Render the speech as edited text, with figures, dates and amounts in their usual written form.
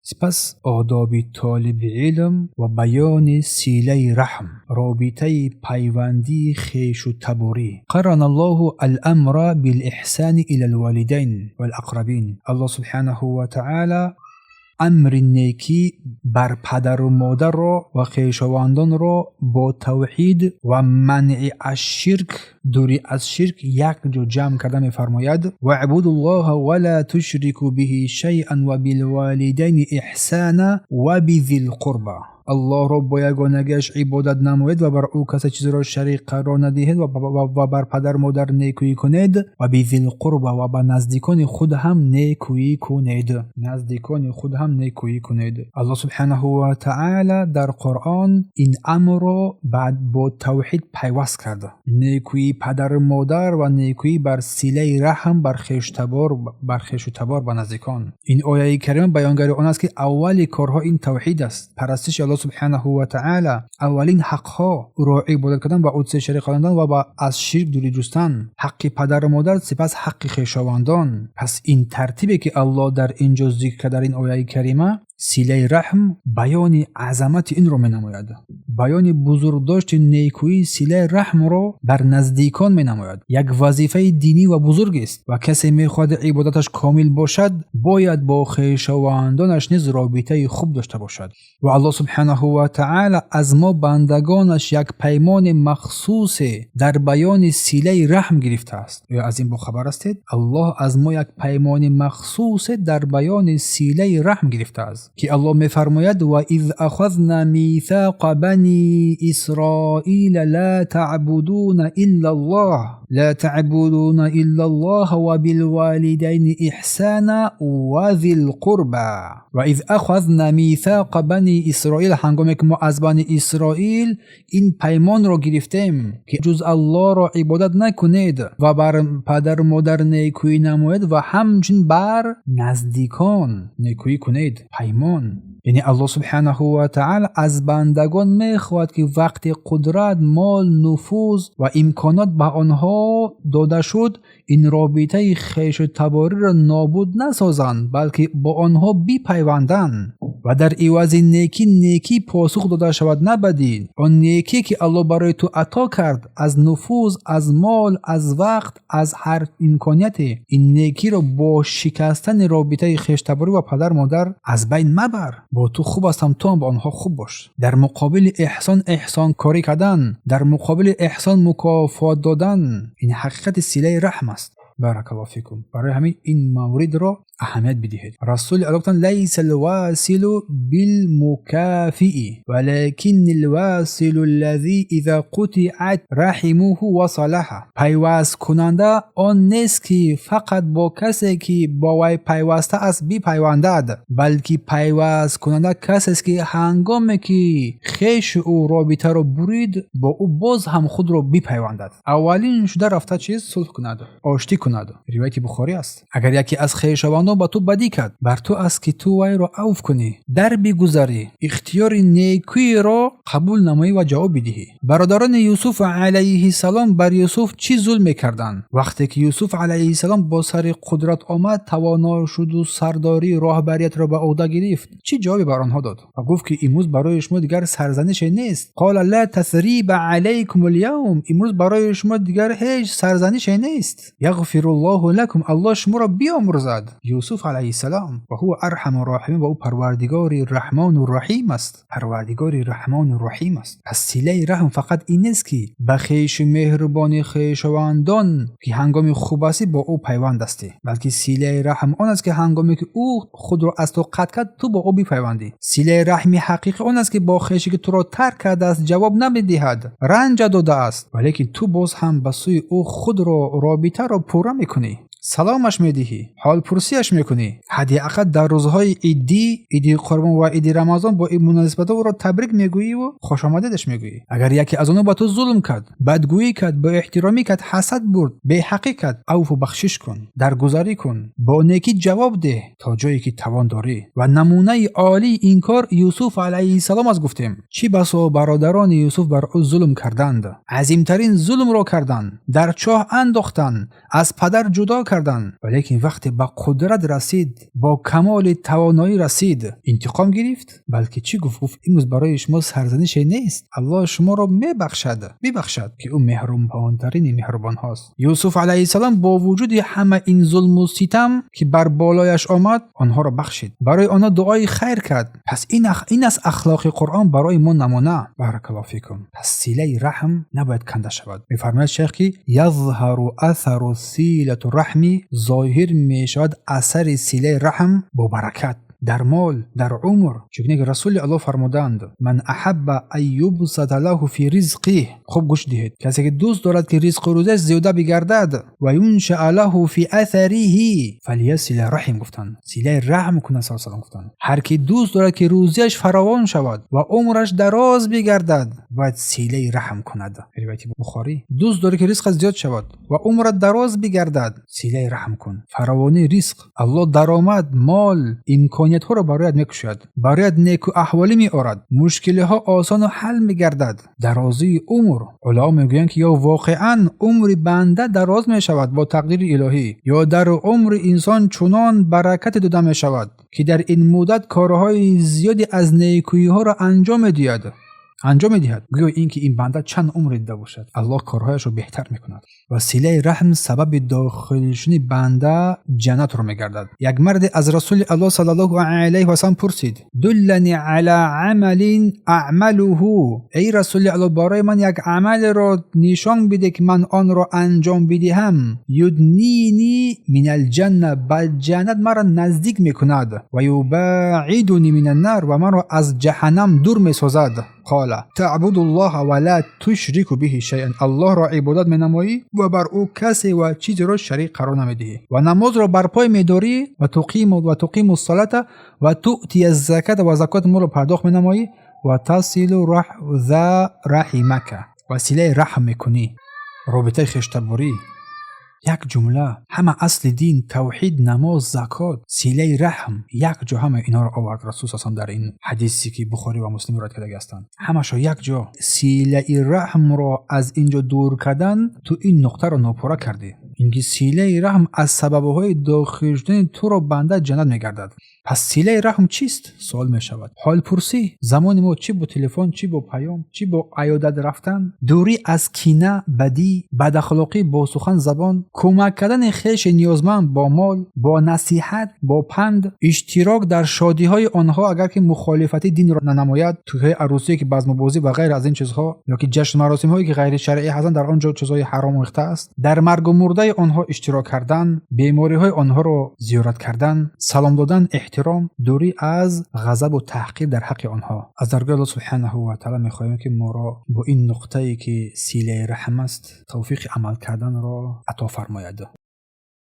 Сипас одоби толиби илм ва баёни силаи раҳм, робитаи пайвандии хешу таборӣ. Қарана Аллоҳу ал-амра бил-иҳсани ила ал-валидайн вал-ақрабин. Аллоҳ субҳанаҳу ва таъала амри некӣ бар падару модарро ва хешовандонро бо тавҳид ва манъи аз ширк, дурӣ аз ширк якҷо ҷамъ карда мефармояд: ваъбуду ллоҳа ва ла тушрику биҳи шайъан ва билвалидайни иҳсана ва бизил қурба. Аллоҳро бо ягонагиаш ибодат намоед ва бар ӯ касе чизеро шарик қарор надиҳед ва бар падару модар некӯӣ кунед, ва бизилқурба, ва ба наздикони худ ҳам некӯӣ кунед, наздикони худ ҳам некӯӣ кунед. Аллоҳ субҳанаҳу ва таъала дар Қуръон ин амрро баъд бо тавҳид пайваст кард: некӯии падару модар ва некӯӣ бар силаи раҳм, бар хештабор, бар хешу табор, ба наздикон. Ин ояи карима баёнгари он аст, ки аввали корҳо ин тавҳид аст, парастиши Аллоҳ субҳанаҳу ва таъала, аввалин ҳақҳо ӯро ибодат кардан ва ӯ чизе шарик қарор додан ва ба аз ширк дурӣ ҷустан, ҳаққи падару модар, сипас ҳаққи хешовандон. Пас ин тартибе, ки Аллоҳ дар ин ҷо зикр кард, дар ин ояи карима, силаи раҳм, баёни азамати инро менамояд, баёни бузургдошти некӯии силаи раҳмро бар наздикон менамояд. Як вазифаи динӣ ва бузургест, ва касе мехоҳад ибодаташ комил бошад, бояд бо хешовандонаш низ робитаи хуб дошта бошад. Ва Аллоҳ субҳанаҳу ва таъала аз мо бандагонаш як паймони махсусе дар баёни силаи раҳм гирифтааст. Оё аз ин бохабар ҳастед? Аллоҳ аз мо як паймони махсусе дар баёни силаи раҳм гирифтааст, ки Аллоҳ мефармояд: ва из ахазна митҳоқа бани исроила ла таъбудуна илла Аллоҳ, ла таъбудуна илла Аллоҳ ва билвалидайни иҳсана ва зил қурба. Ва из ахазна митҳоқа бани исроил, ҳангоме ки мо аз бани Исроил ин паймонро гирифтем, ки ҷуз Аллоҳро ибодат накунед ва бар падару модар некӯӣ намоед ва ҳамчунин бар наздикон некӯӣ кунед. Паймон, яъне Аллоҳ субҳанаҳу ва таъала аз бандагон мехоҳад, ки вақти қудрат, мол, нуфуз ва имконот ба онҳо дода шуд, ин робитаи хешу табориро нобуд насозанд, балки бо онҳо бипайванданд ва дар ивази некӣ некӣ посух дода шавад, на бадӣ. Он некӣ, ки Аллоҳ барои ту ато кард аз нуфуз, аз мол, аз вақт, аз ҳар имконияте, ин некиро бо шикастани робитаи хештаборӣ ва падар модар аз байн мабар. Бо ту хуб ҳастам, ту ҳам ба онҳо хуб бош. Дар муқобили эҳсон эҳсонкорӣ кардан, дар муқобили эҳсон мукофот додан, ин ҳақиқати силаи раҳм аст. Баракаллоҳу фикум. Барои ҳамин ин мавридро аҳамият бидиҳед. Расули Аллоҳ гуфтанд: лайса лвасилу билмукафии, валакини лвасилу аллази иза қутиат раҳимуҳу васалаҳа. Пайвасткунанда он нест, ки фақат бо касе, ки бо вай пайваста аст, бипайвандад, балки пайвасткунанда касест, ки ҳангоме ки хеши ӯ робитаро бурид, бо ӯ боз ҳам худро бипайвандад, аввалин шуда рафта чиз сулҳ кунад, оштӣ кунад. Ривояти Бухорӣ аст. Агар яке аз хешовандон ба ту бадӣ кард, бар ту аст, ки ту вайро авф кунӣ, дар бигузарӣ, ихтиёри некӯиро қабул намоӣ ва ҷавоб бидиҳӣ. Бародарони Юсуф алайҳиссалом бар Юсуф чӣ зулм мекарданд? Вақте ки Юсуф алайҳиссалом бо сари қудрат омад, тавоно шуду сардории роҳбариятро ба ӯҳда гирифт, чӣ ҷавобе бар онҳо дод? Ва гуфт, ки имрӯз барои шумо дигар сарзанише нест. Қола ла тасриба алайкум альявм, имрӯз барои шумо дигар ҳеҷ сарзанише нест. Яғфиру ллоҳу лакум, Аллоҳ шуморо биомӯрзад. Юсуф алайҳиссалом, ва ҳува арҳаму роҳимин, ва ӯ парвардигори раҳмону раҳим аст, парвардигори раҳмону раҳим аст. Пас силаи раҳм фақат ин нест, ки ба хешу меҳрубони хешовандон, ки ҳангоми хуб ҳастӣ, бо ӯ пайванд ҳастӣ, балки силаи раҳм он аст, ки ҳангоме ки ӯ худро аз ту қатъ кард, ту бо ӯ бипайвандӣ. Силаи раҳми ҳақиқӣ он аст, ки бо хеше, ки туро тарк кардааст, ҷавоб намедиҳад, ранҷа додааст, валекин ту боз ҳам ба сӯи ӯ худро робитаро пурра мекунӣ, саломаш медиҳӣ, ҳолпурсиаш мекунӣ, ҳадди ақал дар рӯзҳои иддӣ, иди Қурбон ва иди Рамазон, бо ин муносибатҳо ӯро табрик мегӯиву хушомадедаш мегӯӣ. Агар яке аз онҳо ба ту зулм кард, бадгӯӣ кард, беэҳтиромӣ кард, ҳасад бурд, беҳаққӣ кард, авфу бахшиш кун, даргузарӣ кун, бо некӣ ҷавоб деҳ то ҷое ки тавон дорӣ. Ва намунаи олии ин кор Юсуф алайҳиссалом аст. Гуфтем, чӣ басо бародарони Юсуф бар ӯ зулм карданд, азимтарин зулмро карданд, дар чоҳ андохтанд, аз падар ҷудо. карданд. Валекин вақте ба қудрат расид, бо камоли тавоноӣ расид, интиқом гирифт? Балки чӣ гуфт? Гуфт: имрӯз барои шумо сарзанише нест, Аллоҳ шуморо мебахшад, бибахшад, ки ӯ меҳрубонтарини меҳрубонҳост. Юсуф алайҳиссалом бо вуҷуди ҳама ин зулму ситам, ки бар болояш омад, онҳоро бахшид, барои онҳо дуои хайр кард. Пас ин аст ахлоқи Қуръон барои мо намуна. Баракаллоҳу фикум. Пас силаи раҳм набояд канда шавад. Мефармояд шайх, ки يظهر أثر صلة الرحم, зоҳир мешавад асари силаи раҳм бо баракат дар мол, дар умр. Чунки Расули Аллоҳ фармуданд: من أحب أن يبسط له في رزقه. Хуб гӯш диҳед, касе ки дӯст дорад, ки ризқу рӯзиаш зиёда бигардад, وينشأ له في أثره فليصل رحمه, гуфтанд, силаи раҳм кунад. Салам гуфтанд: ҳар ки дӯст дорад, ки рӯзиаш фаровон шавад ва умраш дароз бигардад, бояд силаи раҳм кунад. Ривояти Бухорӣ. Дӯст дорӣ, ки ризқат зиёд шавад ва умрат дароз бигардад, силаи раҳм кун. Фаровонии ризқ, Аллоҳ даромад, мол, имкониятҳоро бароят мекушояд, бароят неку аҳволӣ меорад, мушкилиҳо осону ҳал мегардад. Дарозии умр, уламо мегӯянд, ки ё воқеан умри банда дароз мешавад бо тақдири илоҳӣ, ё дар умри инсон чунон баракате дода мешавад, ки дар ин муддат корҳои зиёде аз некӯиҳоро анҷом медиҳад. Гӯё ин ки ин банда чанд умре дида бошад, Аллоҳ корҳояшро беҳтар мекунад. Ва силаи раҳм сабаби дохил шудани банда ҷаннатро мегардад. Як марде аз Расули Аллоҳ саллаллоҳу алайҳи васаллам пурсид: دلني على عمل أعمله. Эй Расули Аллоҳ, барои ман як амалеро нишон биде, ки ман онро анҷом бидиҳам. يدنيني من الجنة, ба ҷаннат маро наздик мекунад, ويباعدني من النار, ва маро аз ҷаҳаннам дур месозад. قال تعبد الله ولا تشرك به شيئا. Аллоҳро ибодат менамоӣ ва бар ӯ касе ва чизеро шарик қарор намедиҳӣ, ва намозро барпой медорӣ, وتقيم الصلاة وتؤتي الزكاة, ва закоти молро пардохт менамоӣ, وتصل ذا رحمك, ва силаи раҳм мекунӣ, робитаи хештаборӣ. Як ҷумла, ҳама асли дин: тавҳид, намоз, закот, силаи раҳм. Як ҷо ҳама инҳоро овард Расул сасам дар ин ҳадисе, ки Бухорӣ ва Муслим ривоят кардаги ҳастанд. Ҳамашо як ҷо. Силаи раҳмро аз ин ҷо дур кардан, ту ин нуқтаро нопурра кардӣ. Инки силаи раҳм аз сабабҳои дохил шудани туро банда ҷаннат мегардад. Пас силаи раҳм чист, суол мешавад. Ҳолпурсӣ, замони мо чӣ бо телефон, чӣ бо паём, чӣ бо аёдат рафтан, дурӣ аз кина, бадӣ, бадахлоқӣ бо сухан, забон, кӯмак кардани хеши ниёзманд бо мол, бо насиҳат, бо панд, иштирок дар шодиҳои онҳо, агар ки мухолифати динро нанамояд, тӯйҳои арӯсие ки базмубозӣ ва ғайр аз ин чизҳо, ё ки ҷашн маросимҳое ки ғайришаръӣ ҳастанд, дар он ҷо чизҳои ҳаром омехта аст, дар маргу мурдаи онҳо иштирок кардан, бемориҳои онҳоро зиёрат кардан, салом додан, эҳтиром, дурӣ аз ғазабу таҳқир дар ҳаққи онҳо. Аз даргоҳи Аллоҳ субҳанаҳу ва таъала мехоҳем, ки моро бо ин нуқтае, ки силаи раҳм аст, тавфиқи амал карданро ато фармояд.